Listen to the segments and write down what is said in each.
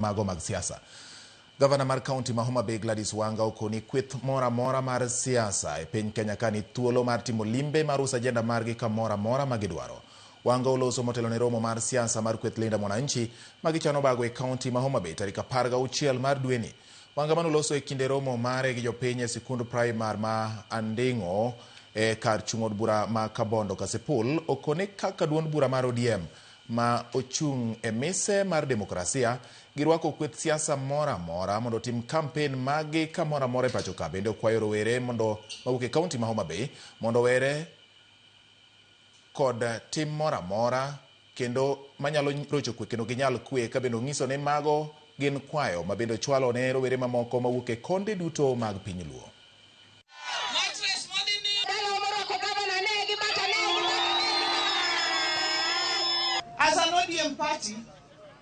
Mago mag siasa. Gavana mar kaunti ma Homa Bay Gladys Wanga okoni kweth moro amora mar siasa e piny Kenya ka ni thuolo mar timo limbe mar uso ajenda margi kamoro amora ma gidwaro. Wanga oloso motelo ne romo mar siasa mar kweth Linda Mwananchi ma gichano bago e kaunti ma Homa Bay tarik 16 mar dweni. Wanga manoloso e kinde romo mare gi jopiny e sikund praimar ma Anding'o e kar chung' od bura ma Kabondo Kasipul okone kaka duond bura mar ODM ma ochung' e mise mar demokrasia girwako kweth siasa moro amora mondo otim kampen maggi kamoro amora e pacho ka. Bende okwayo rowere mondo mawuok e kaunti ma Homa Bay mondo owere kod tim moro amora kendo manyalo rocho kwe kendo ginyal kwe ka bende ong'iso ni mago gin kwayo ma bende ochwalo ne rowere mamoko mawuok e konde duto mag piny Luo. As an ODM party,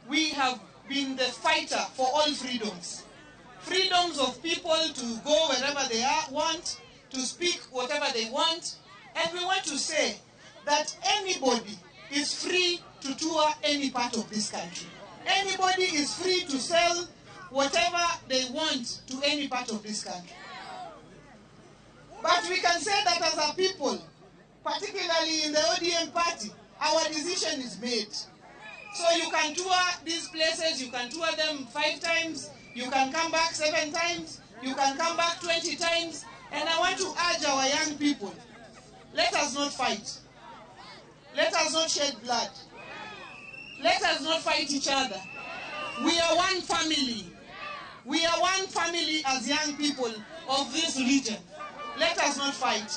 we have been the fighter for all freedoms. Freedoms of people to go wherever they want, to speak whatever they want. And we want to say that anybody is free to tour any part of this country. Anybody is free to sell whatever they want to any part of this country. But we can say that as a people, particularly in the ODM party, our decision is made. So you can tour these places, you can tour them 5 times, you can come back 7 times, you can come back 20 times. And I want to urge our young people, let us not fight. Let us not shed blood. Let us not fight each other. We are one family. We are one family as young people of this region. Let us not fight.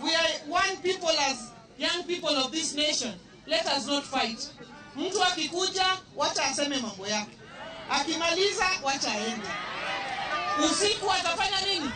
We are one people as young people of this nation. Let us not fight. Mtu akikuja, wacha aseme mambo yake. Akimaliza, wacha aende. Usiku atafanya nini?